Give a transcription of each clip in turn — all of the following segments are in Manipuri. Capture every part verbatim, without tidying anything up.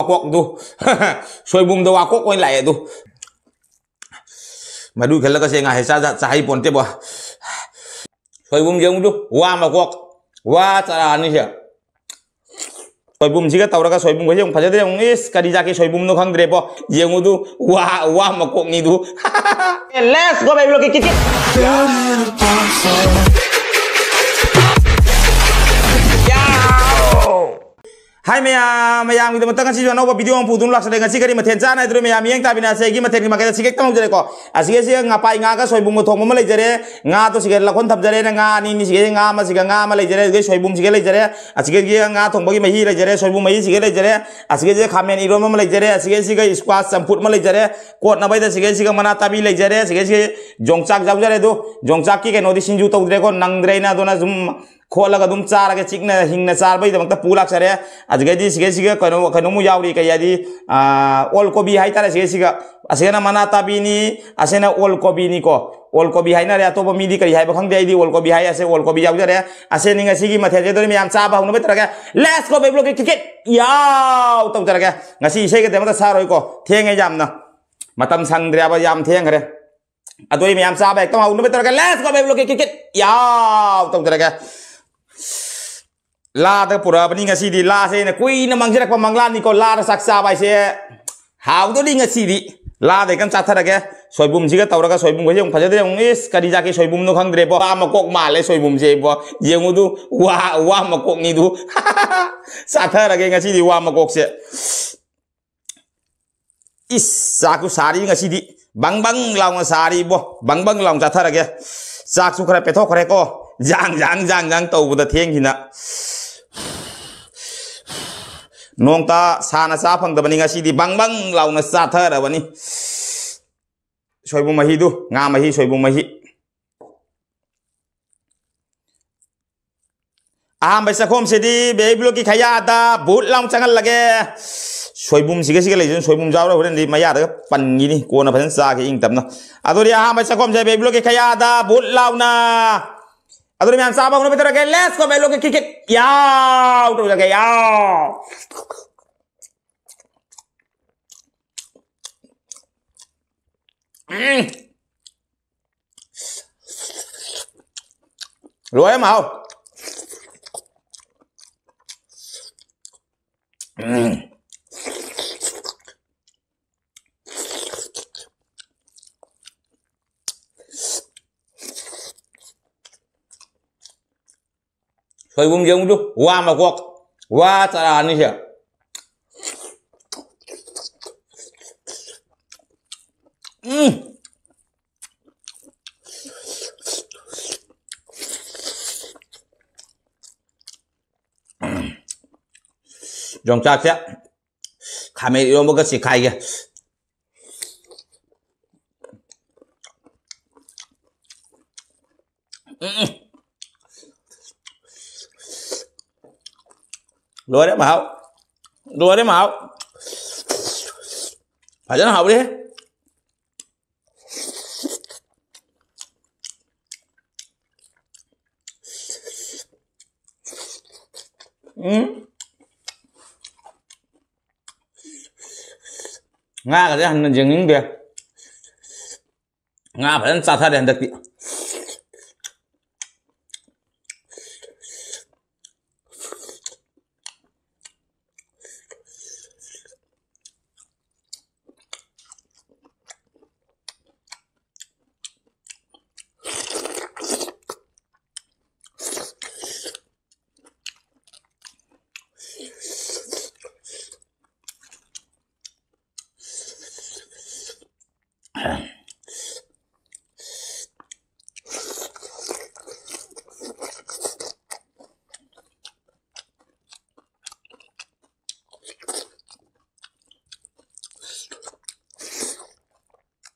ꯋꯥꯀꯣꯛꯇꯨ꯫ ꯁꯣꯏꯕꯨꯝꯗ ꯋꯥꯀꯣꯛ ꯑꯣꯏꯅ ꯂꯥꯛꯑꯦ ꯑꯗꯨ꯫ ꯃꯗꯨ ꯈꯜꯂꯒ ꯁꯦ ꯉꯥ ꯍꯦꯛ ꯆꯥ-, ꯆꯥ-, ꯆꯥꯍꯩ ꯄꯣꯟꯇꯦꯕꯣ꯫ ꯁꯣꯏꯕꯨꯝ ꯌꯦꯡꯉꯨꯗꯨ, ꯋꯥ ꯃꯀꯣꯛ, ꯋꯥ ꯆꯔꯥ ꯑꯅꯤꯁꯦ꯫ ꯁꯣꯏꯕꯨꯝꯁꯤꯒ ꯇꯧꯔꯒ ꯁꯣꯏꯕꯨꯝꯒꯁꯦ ꯑꯃꯨꯛ ꯐꯖꯗ꯭ꯔꯦ ꯑꯃꯨꯛ꯫ ꯏꯁ, ꯀꯔꯤ ꯖꯥꯠꯀꯤ ꯁꯣꯏꯕꯨꯝꯅꯣ ꯈꯪꯗ꯭ꯔꯦꯕꯣ꯫ ꯌꯦꯡꯉꯨꯗꯨ, ꯋꯥ, ꯋꯥ ꯃꯀꯣꯛꯅꯤꯗꯨ꯫ Let's go, baby, look at, kick it. ꯍꯥꯏ ꯃꯌꯥꯝ, ꯃꯌꯥꯝꯒꯤꯗꯃꯛꯇ ꯉꯁꯤꯁꯨ ꯑꯅꯧꯕ video ꯑꯃ ꯄꯨꯗꯨꯅ ꯂꯥꯛꯆꯔꯦ꯫ ꯉꯁꯤ ꯀꯔꯤ ꯃꯊꯦꯜ ꯆꯥꯅ ꯍꯥꯏꯗꯣꯏꯔꯣ ꯃꯌꯥꯝ? ꯃꯤꯠꯌꯦꯡ ꯇꯥꯕꯤꯅꯁꯦ꯫ ꯑꯩꯒꯤ ꯃꯊꯦꯜꯒꯤ ꯃꯥꯏꯀꯩꯗ ꯁꯤꯒꯦꯛꯇ ꯍꯧꯖꯔꯦꯀꯣ꯫ ꯑꯁꯤꯒꯤꯁꯦ ꯉꯄꯥꯏ ꯉꯥꯒ ꯁꯣꯏꯕꯨꯝꯒ ꯊꯣꯡꯕ ꯑꯃ ꯂꯩꯖꯔꯦ꯫ ꯉꯥꯗꯣ ꯁꯤꯒ ꯂꯧꯈꯣꯟ ꯊꯝꯖꯔꯦꯅ ꯉꯥ ꯑꯅꯤꯅꯤ ꯁꯤꯒ, ꯉꯥ ꯑꯃ ꯁꯤꯒ, ꯉꯥ ꯑꯃ ꯂꯩꯖꯔꯦ꯫ ꯑꯗꯨꯒ ꯁꯣꯏꯕꯨꯝ ꯁꯤꯒ ꯂꯩꯖꯔꯦ꯫ ꯑꯁꯤꯒꯤꯁꯦ ꯉꯥ ꯊꯣꯡꯕꯒꯤ ꯃꯍꯤ ꯂꯩꯖꯔꯦ, ꯁꯣꯏꯕꯨꯝ ꯃꯍꯤ ꯁꯤꯒ ꯂꯩꯖꯔꯦ꯫ ꯑꯁꯤꯒꯤꯁꯦ ꯈꯥꯃꯦꯟ ꯏꯔꯣꯟꯕ ꯑꯃ ꯂꯩꯖꯔꯦ꯫ ꯑꯁꯤꯒꯤꯁꯤꯒ squash ꯆꯝꯐꯨꯠ ꯑꯃ ꯂꯩꯖꯔꯦ꯫ ꯀꯣꯠꯅꯕꯩꯗ ꯁꯤꯒꯤꯁꯤꯒ ꯃꯅꯥ ꯇꯥꯕꯤ ꯂꯩꯖꯔꯦ꯫ ꯁꯤꯒꯤꯁꯤꯒ ꯌꯣꯡꯆꯥꯛ ꯌꯥꯎꯖꯔꯦ꯫ ꯑꯗꯣ ꯌꯣꯡꯆꯥꯛꯀꯤ ꯀꯩꯅꯣꯗꯤ ꯁꯤꯡꯖꯨ ꯇꯧꯗ꯭ꯔꯦꯀꯣ, ꯅꯪꯗ꯭ꯔꯦꯅ꯫ ꯑꯗꯨꯅ ꯁꯨꯝ ꯈꯣꯠꯂꯒ ꯑꯗꯨꯝ ꯆꯥꯔꯒꯦ, ꯆꯤꯛꯅ ꯍꯤꯡꯅ ꯆꯥꯕꯒꯤꯗꯃꯛꯇ ꯄꯨ ꯂꯥꯛꯆꯔꯦ꯫ ꯑꯗꯨꯗꯒꯤꯗꯤ ꯁꯤꯒꯩꯁꯤꯒ ꯀꯩꯅꯣ, ꯀꯩꯅꯣꯃꯨꯛ ꯌꯥꯎꯔꯤ, ꯀꯩ ꯍꯥꯏꯗꯤ, ꯑꯥ, ꯑꯣꯜ ꯀꯣꯕꯤ ꯍꯥꯏꯇꯥꯔꯦ꯫ ꯁꯤꯒꯩꯁꯤꯒ, ꯑꯁꯤꯒꯅ ꯃꯅꯥ ꯇꯥꯕꯤꯅꯤ, ꯑꯁꯤꯅ ꯑꯣꯜ ꯀꯣꯕꯤꯅꯤꯀꯣ꯫ ꯑꯣꯜ ꯀꯣꯕꯤ ꯍꯥꯏꯅꯔꯦ, ꯑꯇꯣꯞꯄ ꯃꯤꯗꯤ ꯀꯔꯤ ꯍꯥꯏꯕ ꯈꯪꯗꯦ, ꯑꯩꯗꯤ ꯑꯣꯜ ꯀꯣꯕꯤ ꯍꯥꯏ꯫ ꯑꯁꯦ ꯑꯣꯜ ꯀꯣꯕꯤ ꯌꯥꯎꯖꯔꯦ꯫ ꯑꯁꯤꯅꯤ ꯉꯁꯤꯒꯤ ꯃꯊꯦꯜꯁꯦ꯫ ꯑꯗꯨꯗꯤ ꯃꯌꯥꯝ ꯆꯥꯕ ꯍꯧꯅꯕ ꯇꯧꯔꯒꯦ꯫ Let's go, baby, look at, kick it, ꯌꯥꯎ ꯇꯧꯖꯔꯒꯦ꯫ ꯉꯁꯤ ꯏꯁꯩꯒ ꯑꯃꯇ ꯁꯥꯔꯣꯏꯀꯣ, ꯊꯦꯡꯉꯦ ꯌꯥꯝꯅ, ꯃꯇꯝ ꯁꯪꯗ꯭ꯔꯦꯕ, ꯌꯥꯝ ꯊꯦꯡꯈ꯭ꯔꯦ꯫ ꯑꯗꯣ ꯑꯩ ꯃꯌꯥꯝ ꯆꯥꯕ ꯍꯦꯛꯇ ꯍꯧꯅꯕ ꯇꯧꯔꯒꯦ꯫ Let's go, baby, look at, kick it, ꯌꯥꯎ ꯇꯧꯖꯔꯒꯦ꯫ ꯂꯥꯗ ꯄꯨꯔꯛꯑꯕꯅꯤ ꯉꯁꯤꯗꯤ꯫ ꯂꯥꯁꯦ ꯑꯩꯅ ꯀꯨꯏꯅ ꯃꯥꯡꯖꯔꯛꯄ ꯃꯪꯂꯥꯟꯅꯤꯀꯣ꯫ ꯂꯥꯗ ꯆꯥꯛ ꯆꯥꯕ ꯍꯥꯏꯁꯦ ꯍꯥꯎꯗꯣꯔꯤ ꯉꯁꯤꯗꯤ꯫ ꯂꯥꯗ ꯍꯦꯛꯇ ꯆꯥꯊꯔꯒꯦ꯫ ꯁꯣꯏꯕꯨꯝꯁꯤꯒ ꯇꯧꯔꯒ, ꯁꯣꯏꯕꯨꯝꯒꯁꯦ ꯑꯃꯨꯛ ꯐꯖꯗ꯭ꯔꯦ ꯑꯃꯨꯛ꯫ ꯏꯁ, ꯀꯔꯤ ꯖꯥꯠꯀꯤ ꯁꯣꯏꯕꯨꯝꯅꯣ ꯈꯪꯗ꯭ꯔꯦꯕꯣ꯫ ꯋꯥ ꯃꯀꯣꯛ ꯃꯥꯜꯂꯦ ꯁꯣꯏꯕꯨꯝꯁꯦ ꯏꯕꯣ꯫ ꯌꯦꯡꯉꯨꯗꯨ, ꯋꯥ, ꯋꯥ ꯃꯀꯣꯛꯅꯤꯗꯨ꯫ ꯆꯥꯊꯔꯒꯦ ꯉꯁꯤꯗꯤ ꯋꯥ ꯃꯀꯣꯛꯁꯦ꯫ ꯏꯁ, ꯆꯥꯛꯁꯨ ꯁꯥꯔꯤ ꯉꯁꯤꯗꯤ, ꯕꯪ ꯕꯪ ꯂꯥꯎꯅ ꯁꯥꯔꯤ ꯏꯕꯣ, ꯕꯪ ꯕꯪ ꯂꯥꯎꯅ ꯆꯥꯊꯔꯒꯦ꯫ ꯆꯥꯛꯁꯨ ꯈꯔ ꯄꯦꯊꯣꯛꯈ꯭ꯔꯦꯀꯣ, ꯖꯥꯡ ꯖꯥꯡ ꯖꯥꯡ ꯖꯥꯡ ꯇꯧꯕꯗ ꯊꯦꯡꯈꯤꯅ꯫ ꯅꯣꯡꯇ ꯁꯥꯅ ꯆꯥ ꯐꯪꯗꯕꯅꯤ, ꯉꯁꯤꯗꯤ ꯕꯪ ꯕꯪ ꯂꯥꯎꯅ ꯆꯥꯊꯔꯕꯅꯤ꯫ ꯁꯣꯏꯕꯨꯝ ꯃꯍꯤꯗꯨ, ꯉꯥ ꯃꯍꯤ, ꯁꯣꯏꯕꯨꯝ ꯃꯍꯤ꯫ ꯑꯍꯥꯟꯕ ꯆꯥꯛꯈꯣꯝꯁꯤꯗꯤ ꯕꯦꯕꯤ ꯕ꯭ꯂꯣꯛꯀꯤ ꯈꯌꯥꯗ ꯕꯨꯠ ꯂꯥꯎ ꯆꯪꯍꯜꯂꯒꯦ꯫ ꯁꯣꯏꯕꯨꯝꯁꯤꯒ ꯁꯤꯒ ꯂꯩꯖꯅ ꯁꯣꯏꯕꯨꯝ ꯌꯥꯎꯔ ꯍꯣꯔꯦꯟꯗꯤ ꯃꯌꯥꯗꯒ ꯄꯟꯈꯤꯅꯤ꯫ ꯀꯣꯟꯅ ꯐꯖꯅ ꯆꯥꯒꯦ ꯏꯪ ꯇꯞꯅ꯫ ꯑꯗꯨꯗꯤ ꯑꯍꯥꯟꯕ ꯆꯥꯛꯈꯣꯝꯁꯦ ꯕꯦꯕꯤ ꯕ꯭ꯂꯣꯛꯀꯤ ꯈꯌꯥꯗ ꯕꯨꯠ ꯂꯥꯎꯅ꯫ ꯑꯗꯨꯗꯤ ꯃꯌꯥꯝ ꯆꯥꯕ ꯍꯧꯅꯕ ꯇꯧꯔꯒꯦ꯫ Let's go, ꯕꯦꯕꯤ ꯕ꯭ꯂꯣꯛꯀꯤ ꯀꯤꯛ ꯀꯤꯛ ꯌꯥꯎ ꯇꯧꯖꯔꯒꯦ, ꯌꯥꯎ꯫ ꯎꯝ꯫ ꯂꯣꯏꯔꯦ ꯃꯍꯥꯎ꯫ ꯎꯝ꯫ ꯁꯣꯏꯕꯨꯝ ꯌꯦꯡꯉꯨꯗꯨ, ꯋꯥ ꯃꯀꯣꯛ, ꯋꯥ ꯆꯔꯥ ꯑꯅꯤꯁꯦ꯫ ꯎꯝ꯫ ꯌꯣꯡꯆꯥꯛꯁꯦ ꯈꯥꯃꯦꯟ ꯏꯔꯣꯝꯕꯒ ꯆꯤꯈꯥꯏꯒꯦ꯫ ꯎꯝ꯫ ꯂꯣꯏꯔꯦ ꯃꯍꯥꯎ꯫ ꯂꯣꯏꯔꯦ ꯃꯍꯥꯎ꯫ ꯐꯖꯅ ꯍꯥꯎꯔꯦꯍꯦ꯫ ꯎꯝ꯫ ꯉꯥꯒꯁꯦ ꯍꯟꯅ ꯌꯦꯡꯅꯤꯡꯗꯦ꯫ ꯉꯥ ꯐꯖꯅ ꯆꯥꯊꯔꯦ ꯍꯟꯗꯛꯇꯤ꯫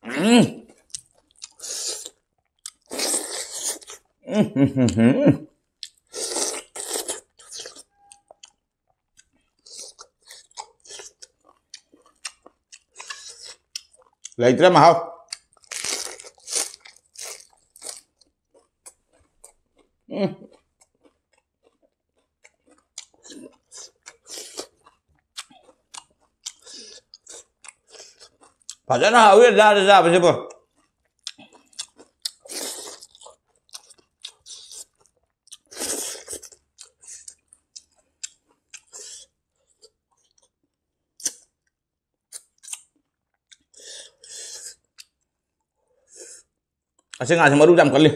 ꯎꯝ꯫ ꯎꯝ, ꯎꯝ, ꯎꯝ, ꯎꯝ꯫ ꯂꯩꯇ꯭ꯔꯦ ꯃꯍꯥꯎ꯫ ꯎꯝ꯫ ꯐꯖꯅ ꯍꯥꯎꯋꯤ ꯂꯥꯗ ꯆꯥꯕꯁꯤꯕꯣ꯫ ꯑꯁꯤ ꯉꯥꯁꯤ ꯃꯔꯨ ꯌꯥꯝ ꯀꯜꯂꯤ꯫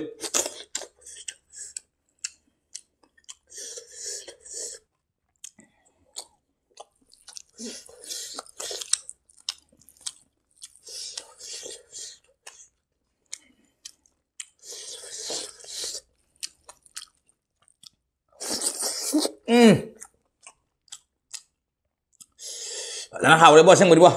ꯎꯝ꯫ ꯐꯖꯅ ꯍꯥꯎꯔꯦꯕꯣ, ꯑꯁꯦꯡꯕꯗꯤꯕꯣ꯫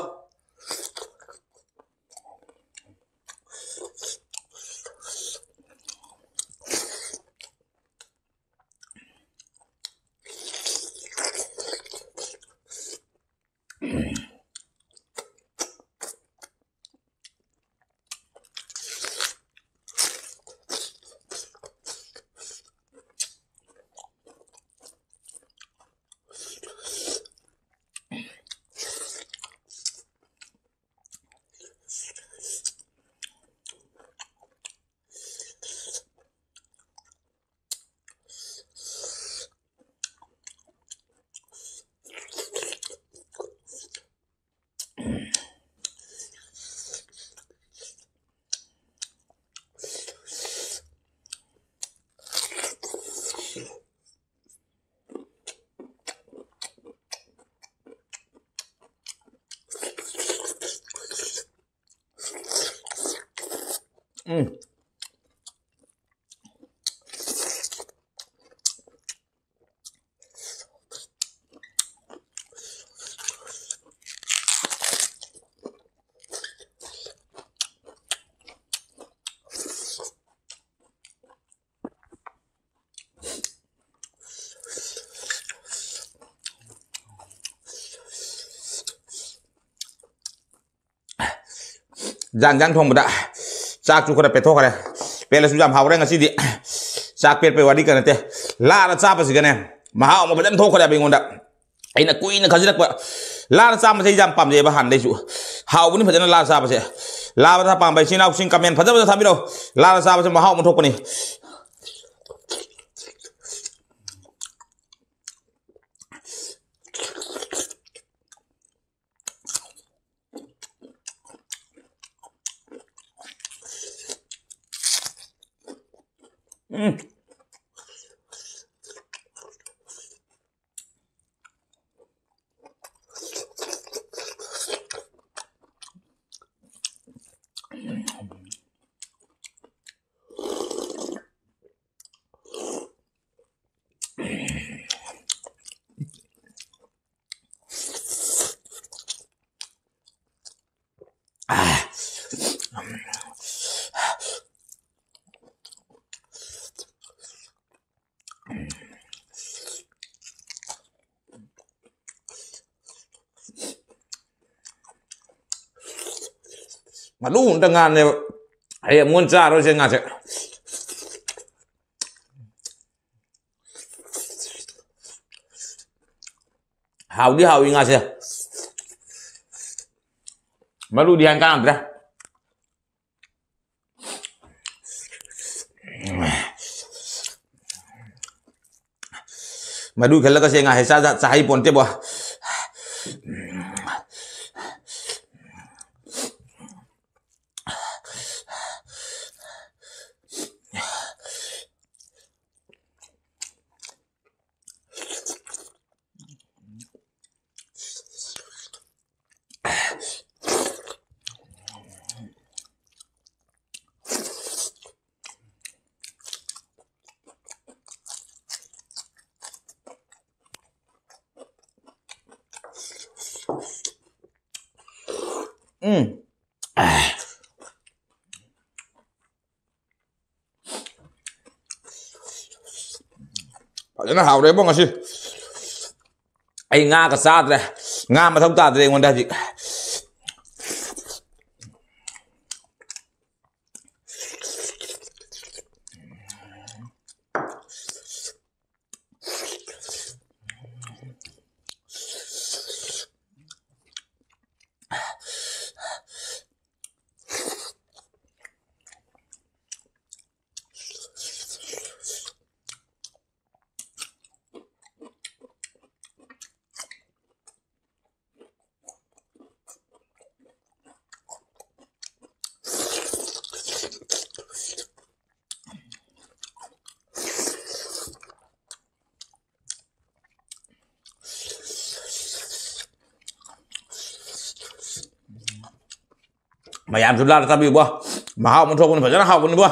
ꯎꯝ꯫ ꯏꯟꯖꯥꯡ, ꯏꯟꯖꯥꯡ ꯊꯣꯡꯕꯗ ꯆꯥꯛꯁꯨ ꯈꯔ ꯄꯦꯠꯊꯣꯛꯈ꯭ꯔꯦ꯫ ꯄꯦꯠꯂꯁꯨ ꯌꯥꯝ ꯍꯥꯎꯔꯦ ꯉꯁꯤꯗꯤ꯫ ꯆꯥꯛ ꯄꯦꯠꯄꯩ ꯋꯥꯔꯤ ꯀ ꯅꯠꯇꯦ꯫ ꯂꯥꯗ ꯆꯥꯕꯁꯤꯒꯅꯦ, ꯃꯍꯥꯎ ꯑꯃ ꯐꯖꯅ ꯊꯣꯛꯈ꯭ꯔꯦꯕ ꯑꯩꯉꯣꯟꯗ꯫ ꯑꯩꯅ ꯀꯨꯏꯅ ꯈꯟꯖꯤꯜꯂꯛꯄ, ꯂꯥꯗ ꯆꯥꯕꯁꯦ ꯑꯩ ꯌꯥꯝ ꯄꯥꯝꯖꯩꯑꯕ ꯍꯥꯟꯅꯗꯩꯁꯨ꯫ ꯍꯥꯎꯕꯅꯤ ꯐꯖꯅ ꯂꯥꯗ ꯆꯥꯕꯁꯦ꯫ ꯂꯥꯗ ꯄꯥꯝꯕ ꯏꯆꯤꯟ ꯏꯅꯥꯎꯁꯤꯡ comment ꯐꯖ ꯐꯖ ꯊꯥꯕꯤꯔꯛꯑꯣ꯫ ꯂꯥꯗ ꯆꯥꯕꯁꯦ ꯃꯍꯥꯎ ꯑꯃ ꯊꯣꯛꯄꯅꯤ꯫ ꯎꯝ꯫ ꯃꯔꯨ ꯑꯝꯇ ꯉꯥꯅꯦꯕ꯫ ꯑꯩ ꯑꯃꯨꯛ ꯍꯟꯅ ꯆꯥꯔꯣꯏꯁꯦ ꯉꯥꯁꯦ꯫ ꯍꯥꯎꯗꯤ ꯍꯥꯎꯏ ꯉꯥꯁꯦ꯫ ꯃꯔꯨꯗꯤ ꯍꯥꯏ ꯀꯥꯟꯅꯗ꯭ꯔꯦ꯫ ꯃꯗꯨ ꯈꯜꯂꯒ ꯁꯦ ꯉꯥ ꯍꯦꯛ ꯆꯥ-, ꯆꯥ-, ꯆꯥꯍꯩ ꯄꯣꯟꯇꯦꯕꯣ꯫ ꯎꯝ꯫ ꯐꯖꯅ ꯍꯥꯎꯔꯦꯕꯣ ꯉꯁꯤ꯫ ꯑꯩ ꯉꯥꯒ ꯆꯥꯗ꯭ꯔꯦ꯫ ꯉꯥ ꯃꯊꯧ ꯇꯥꯗ꯭ꯔꯦ ꯑꯩꯉꯣꯟꯗ ꯍꯧꯖꯤꯛ꯫ ꯃꯌꯥꯝꯁꯨ ꯂꯥꯛꯑꯒ ꯆꯥꯕꯤꯌꯨꯕꯣ꯫ ꯃꯍꯥꯎ ꯑꯃ ꯊꯣꯛꯄꯅꯤ, ꯐꯖꯅ ꯍꯥꯎꯕꯅꯤꯕꯣ꯫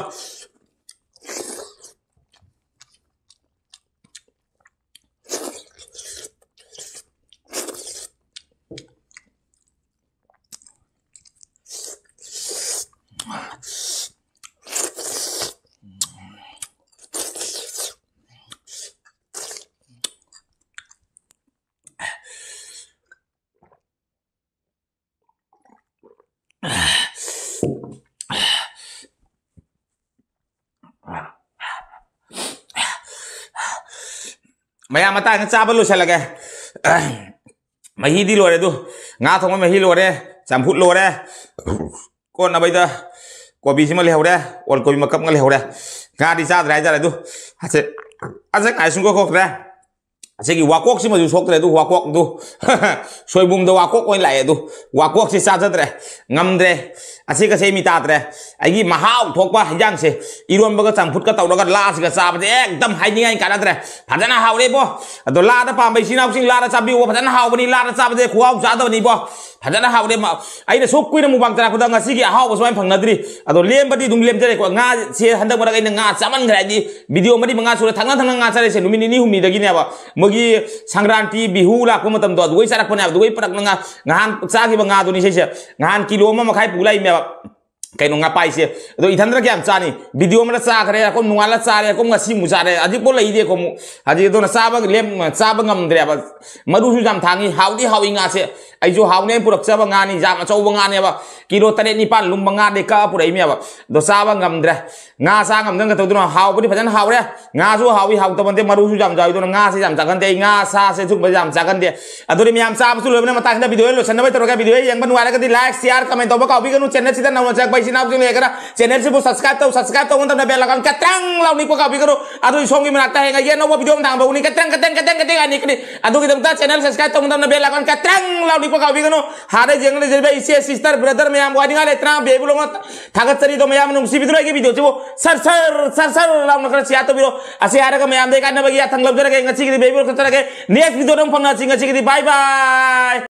ꯃꯌꯥꯝ ꯃꯇꯥꯡꯗ ꯆꯥꯕ ꯂꯣꯏꯁꯤꯜꯂꯒꯦ꯫ ꯃꯍꯤꯗꯤ ꯂꯣꯏꯔꯦ ꯑꯗꯨ, ꯉꯥ ꯊꯣꯡꯕ ꯃꯍꯤ ꯂꯣꯏꯔꯦ, ꯆꯝꯐꯨꯠ ꯂꯣꯏꯔꯦ, ꯀꯣꯠꯅꯕꯩꯗ ꯀꯣꯕꯤꯁꯤꯃ ꯂꯩꯍꯧꯔꯦ, ꯑꯣꯜ ꯀꯣꯕꯤ ꯃꯀꯛ ꯑꯃ ꯂꯩꯍꯧꯔꯦ꯫ ꯉꯥꯗꯤ ꯆꯥꯗ꯭ꯔꯦ ꯍꯥꯏꯇꯥꯔꯦ ꯑꯗꯨ꯫ ꯑꯁꯦ, ꯑꯁꯦ ꯀꯥꯏ ꯁꯨꯡꯀꯣꯛ ꯀꯣꯛꯇ꯭ꯔꯦ꯫ ꯑꯁꯤꯒꯤ ꯋꯥꯀꯣꯛꯁꯤꯃꯁꯨ ꯁꯣꯛꯇ꯭ꯔꯦ ꯑꯗꯨ, ꯋꯥꯀꯣꯛꯇꯨ ꯁꯣꯏꯕꯨꯝꯗ ꯋꯥꯀꯣꯛ ꯑꯣꯏꯅ ꯂꯥꯛꯑꯦ ꯑꯗꯨ꯫ ꯋꯥꯀꯣꯛꯁꯤ ꯆꯥꯖꯗ꯭ꯔꯦ, ꯉꯝꯗ꯭ꯔꯦ꯫ ꯑꯁꯤ ꯀꯁꯦ ꯃꯤ ꯇꯥꯗ꯭ꯔꯦ꯫ ꯑꯩꯒꯤ ꯃꯍꯥꯎ ꯊꯣꯛꯄ ꯍꯤꯟꯖꯥꯡꯁꯦ ꯏꯔꯣꯟꯕꯒ ꯆꯝꯐꯨꯠꯀ ꯇꯧꯔꯒ ꯂꯥꯁꯤꯒ ꯆꯥꯕꯗꯤ ꯑꯦꯛꯗꯝ ꯍꯥꯏꯅꯤꯡꯉꯥꯏ ꯀꯥꯟꯅꯗ꯭ꯔꯦ꯫ ꯐꯖꯅ ꯍꯥꯎꯔꯦꯕꯣ꯫ ꯑꯗꯣ ꯂꯥꯗ ꯄꯥꯝꯕ ꯏꯆꯤꯟ ꯏꯅꯥꯎꯁꯤꯡ ꯂꯥꯗ ꯆꯥꯕꯤꯌꯨ, ꯐꯖꯅ ꯍꯥꯎꯕꯅꯤ꯫ ꯂꯥꯗ ꯆꯥꯕꯗꯤ ꯈꯨꯍꯥꯎ ꯆꯥꯗꯕꯅꯤꯕꯣ꯫ ꯐꯖꯅ ꯍꯥꯎꯔꯦ꯫ ꯃ-, ꯑꯩꯅ ꯁꯨꯛ ꯀꯨꯏꯅ ꯃꯨꯛꯕꯥꯡ ꯆꯥꯔꯛꯄꯗ ꯉꯁꯤꯒꯤ ꯑꯍꯥꯎꯕ ꯁꯨꯃꯥꯏꯅ ꯐꯪꯅꯗ꯭ꯔꯤ꯫ ꯑꯗꯣ ꯂꯦꯝꯕꯗꯤ ꯑꯗꯨꯝ ꯂꯦꯝꯖꯔꯦꯀꯣ꯫ ꯉꯥꯁꯦ ꯍꯟꯗꯛ ꯃꯔꯛ ꯑꯩꯅ ꯉꯥ ꯆꯥꯃꯟꯈ꯭ꯔꯦ ꯍꯥꯏꯗꯤ, ꯚꯤꯗꯤꯑꯣ ꯃꯔꯤ ꯃꯉꯥ ꯁꯨꯔꯦ ꯊꯪꯅ ꯊꯪꯅ ꯉꯥ ꯆꯥꯔꯛꯏꯁꯦ ꯅꯨꯃꯤꯠ ꯅꯤꯅꯤ ꯍꯨꯝꯅꯤꯗꯒꯤꯅꯦꯕ꯫ ꯃꯣꯏꯒꯤ ꯁꯪꯀ꯭ꯔꯥꯟꯇꯤ, ꯕꯤꯍꯨ ꯂꯥꯛꯄ ꯃꯇꯝꯗꯣ ꯑꯗꯨꯒꯩ ꯆꯥꯔꯛꯄꯅꯦꯕ꯫ ꯑꯗꯨꯒꯩ ꯄꯨꯔꯛꯅ ꯉꯥ, ꯉꯍꯥꯟ ꯆꯥꯈꯤꯕ ꯉꯥꯗꯨꯅꯤ ꯁꯤꯁꯦ꯫ ꯉꯍꯥꯟ ꯀꯤꯂꯣ ꯑꯃ ꯃꯈꯥꯏ ꯄꯨ ꯂꯥꯛꯏꯅꯦꯕ꯫ ꯀꯩꯅꯣ ꯉꯥꯄꯥꯏꯁꯦ꯫ ꯑꯗꯣ ꯏꯊꯟꯗꯅ ꯀꯌꯥꯝ ꯆꯥꯅꯤ? ꯚꯤꯗꯤꯑꯣ ꯑꯃꯗ ꯆꯥꯈ꯭ꯔꯦ, ꯑꯩꯈꯣꯏ ꯅꯣꯡꯉꯥꯜꯂ ꯆꯥꯔꯦ, ꯑꯩꯈꯣꯏ ꯉꯁꯤ ꯑꯃꯨꯛ ꯆꯥꯔꯦ, ꯍꯧꯖꯤꯛꯐꯥꯎ ꯂꯩꯗꯤ ꯑꯩꯈꯣꯏ ꯑꯃꯨꯛ꯫ ꯍꯧꯖꯤꯛ ꯑꯗꯨꯅ ꯆꯥꯕ ꯂꯦꯝ-, ꯆꯥꯕ ꯉꯝꯗ꯭ꯔꯦꯕ꯫ ꯃꯔꯨꯁꯨ ꯌꯥꯝ ꯊꯥꯡꯉꯤ, ꯍꯥꯎꯗꯤ ꯍꯥꯎꯏ ꯉꯥꯁꯦ꯫ ꯑꯩꯁꯨ ꯍꯥꯎꯅꯦꯅ ꯄꯨꯔꯛꯆꯕ ꯉꯥꯅꯤ, ꯌꯥꯝ ꯑꯆꯧꯕ ꯉꯥꯅꯦꯕ꯫ ꯀꯤꯂꯣ ꯇꯔꯦꯠ ꯅꯤꯄꯥꯟ ꯂꯨꯝꯕ ꯉꯥꯗꯤ ꯀꯛꯑ ꯄꯨꯔꯛꯏꯅꯦꯕ꯫ ꯑꯗꯣ ꯆꯥꯕ ꯉꯝꯗ꯭ꯔꯦ꯫ ꯉꯥ ꯆꯥ ꯉꯝꯗꯅ ꯀꯩꯗꯧꯗꯣꯏꯅꯣ? ꯍꯥꯎꯕꯗꯤ ꯐꯖꯅ ꯍꯥꯎꯔꯦ꯫ ꯉꯥꯁꯨ ꯍꯥꯎꯏ, ꯍꯥꯎꯇꯕ ꯅꯠꯇꯦ, ꯃꯔꯨꯁꯨ ꯌꯥꯝ ꯆꯥꯎꯏ, ꯑꯗꯨꯅ ꯉꯥꯁꯦ ꯌꯥꯝ ꯆꯥꯒꯟꯗꯦ ꯑꯩ꯫ ꯉꯥ, ꯁꯥꯁꯦ, ꯑꯗꯨꯒꯨꯝꯕ ꯌꯥꯝ ꯆꯥꯒꯟꯗꯦ꯫ ꯑꯗꯨꯗꯤ ꯃꯌꯥꯝ ꯆꯥꯕꯁꯨ ꯂꯣꯏꯕꯅ ꯃꯇꯥꯡꯁꯤꯗ ꯚꯤꯗꯤꯑꯣ ꯂꯣꯏꯁꯟꯅꯕ ꯇꯧꯔꯒꯦ꯫ ꯚꯤꯗꯤꯑꯣ ꯌꯦꯡꯕ ꯅꯨꯡꯉꯥꯏꯔꯒꯗꯤ like, share, comment ꯇꯧꯕ ꯀꯥꯎꯕꯤꯒꯅꯨ꯫ Channel ꯁꯤꯗ ꯅꯧꯅ ꯆꯪꯉꯛꯄ ꯏꯆꯤꯟ ꯏꯅꯥꯎꯁꯤꯡ ꯂꯩꯔꯒꯅ channel ꯁꯤꯕꯨ subscribe ꯇꯧ, subscribe ꯇꯧꯕ ꯃꯇꯝꯗ bell icon ꯀꯇ꯭ꯔꯪ ꯂꯥꯎ ꯅꯤꯛꯄ ꯀꯥꯎꯕꯤꯒꯅꯨ꯫ ꯑꯗꯨ ꯁꯣꯝꯒꯤ ꯃꯅꯥꯛꯇ ꯍꯌꯦꯡ ꯑꯩꯒꯤ ꯑꯅꯧꯕ ꯚꯤꯗꯤꯑꯣ ꯑꯃ ꯊꯥꯡꯕ ꯎꯅꯤ, ꯀꯇ꯭ꯔꯪ, ꯀꯇ꯭ꯔꯪ, ꯀꯇ꯭ꯔꯪ, ꯀꯇ꯭ꯔꯪ ꯍꯥꯏ ꯅꯤꯛꯀꯅꯤ꯫ ꯑꯗꯨꯒꯤꯗꯃꯛꯇ channel subscribe ꯇꯧꯕ ꯃꯇꯝꯗ bell icon ꯀꯇ꯭ꯔꯪ ꯂꯥꯎ ꯅꯤꯛꯄ ꯀꯥꯎꯕꯤꯒꯅꯨ꯫ ꯍꯥꯟꯅ ꯌꯦꯡꯂꯤꯕ ꯏꯆꯦ, sister, brother ꯃꯌꯥꯝ ꯋꯥꯅꯤꯡꯉꯥꯏ ꯂꯩꯇꯅ ꯕꯦꯕꯨ ꯂꯣꯡꯅ ꯊꯥꯒꯠꯆꯔꯤ꯫ ꯑꯗꯣ ꯃꯌꯥꯝꯅ ꯅꯨꯡꯁꯤꯕꯤꯗꯨꯅ ꯑꯩꯒꯤ ꯚꯤꯗꯤꯑꯣꯁꯤꯕꯨ ꯁꯔ ꯁꯔ ꯁꯔ ꯁꯔ ꯂꯥꯎꯅ ꯈꯔ share ꯇꯧꯕꯤꯔꯣ꯫ ꯑꯁꯤ ꯍꯥꯏꯔꯒ ꯃꯌꯥꯝꯗ ꯀꯥꯟꯅꯕꯒꯤ ꯌꯥꯊꯪ ꯂꯧꯖꯔꯒꯦ꯫ ꯉꯁꯤꯒꯤꯗꯤ ꯕꯦꯕꯤ ꯂꯣꯡ ꯆꯠꯆꯔꯒꯦ꯫ Next ꯚꯤꯗꯤꯑꯣꯗ ꯑꯃꯨꯛ ꯐꯪꯅꯁꯤ꯫ ꯉꯁꯤꯒꯤꯗꯤ bye bye꯫